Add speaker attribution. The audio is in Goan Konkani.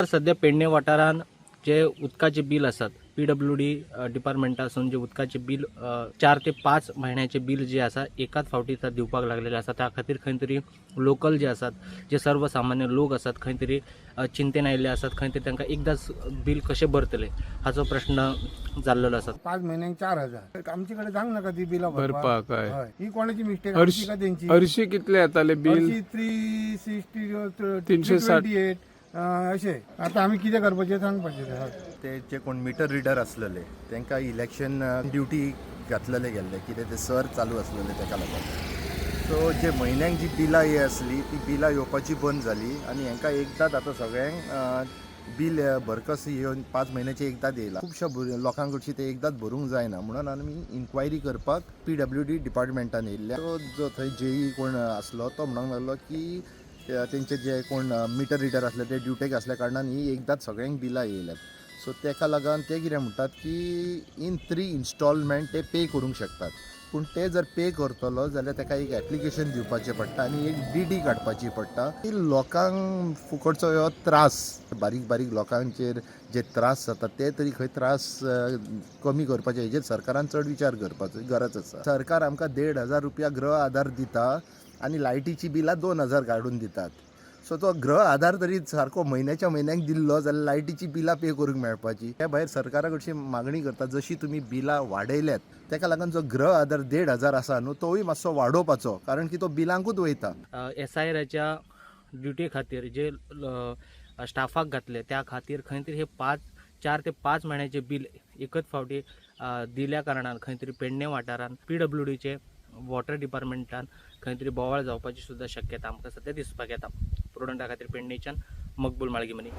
Speaker 1: सध्या पेडणे वाठारांत जे उदकाचे बिल आसात PWD डिपार्टमेंटासून जे उदकाचे बिल 4 ते 5 म्हयन्याचे बिल जे आसा एकाच फावटी दिवपाक लागलेले आसा. त्या खातीर खंय तरी लोकल जे आसात, जे सर्वसामान्य लोक आसात, खंय तरी चिंतेन आयिल्ले आसात. खंय तरी तांकां एकदाच बिल कशें भरतले हाचो प्रश्न जाल्लो आसा.
Speaker 2: 5 म्हयन्यांक 4000 आमचे कडेन जावंक नाका ती बिलां
Speaker 3: भरपाक. हय.
Speaker 2: हय, ही कोणाची मिस्टेक, आमची का तेंची?
Speaker 3: हरशी कितले येताले बिल?
Speaker 2: 360,
Speaker 3: 360.
Speaker 2: 328 अशें. आतां आमी कितें करपाचें सांगपाचें. हय.
Speaker 4: ते जे कोण मिटर रिडर आसलेले तांकां इलेक्शन ड्युटी घातलेले गेल्ले, कितें ते सर चालू आसलेले ताका लागून. सो जे म्हयन्याक जी बिलां ये आसली ती बिलां येवपाची बंद जाली आनी हांकां एकदांच आतां सगळ्यांक बील भरकस येवन 5 म्हयन्याचे एकदांच येयला. खुबश्या लोकां कडची ते एकदांच भरूंक जायना म्हणून आमी इन्क्वायरी करपाक PWD डिपार्टमेंटान येयल्ले. सो जो थंय जेई कोण आसलो तो म्हणूंक लागलो की तेंचे जे कोण मिटर रिडर आसले ते ड्युटेक आसल्या कारणान ही एकदांच सगळ्यांक बिलां येयल्यात. सो तेका लागून ते कितें म्हणटात की इन 3 इन्स्टॉलमेंट ते पे करूंक शकतात, पूण ते जर पे करतलो जाल्यार ताका एक एप्लिकेशन दिवपाचें पडटा आनी एक DD काडपाची पडटा. ती लोकांक फुकटचो हो त्रास, बारीक बारीक लोकांचेर जे त्रास जाता ते तरी खंय त्रास कमी करपाचे हेजेर सरकारान चड विचार करपाचो गरज आसा. सरकार आमकां 1500 रुपया गृह आधार दिता आनी लायटीची बिलां 2000 काडून दितात. सो तो गृह आधार तरी सारको म्हयन्याच्या म्हयन्याक दिल्लो जाल्यार लायटीची बिलां पे करूंक मेळपाची. त्या भायर सरकारा कडची मागणी करता, जशी तुमी बिलां वाडयल्यात ताका लागून जो गृह आधार 1500 आसा न्हू तोवूय मातसो वाडोवपाचो, कारण की तो बिलांकूच वयता.
Speaker 1: SIRच्या ड्युटी खातीर जे स्टाफाक घातले त्या खातीर खंय तरी हे 4 ते 5 म्हयन्याचे बिल एकच फावटी दिल्या कारणान खंय तरी पेडणे वाठारान PWDचे वॉटर डिपार्टमेंटान खंय तरी बोवाळ जावपाची सुद्दां शक्यता आमकां सद्या दिसपाक येता. प्रुडंटा खातीर पेडणेच्यान मकबूल माळगीमनी.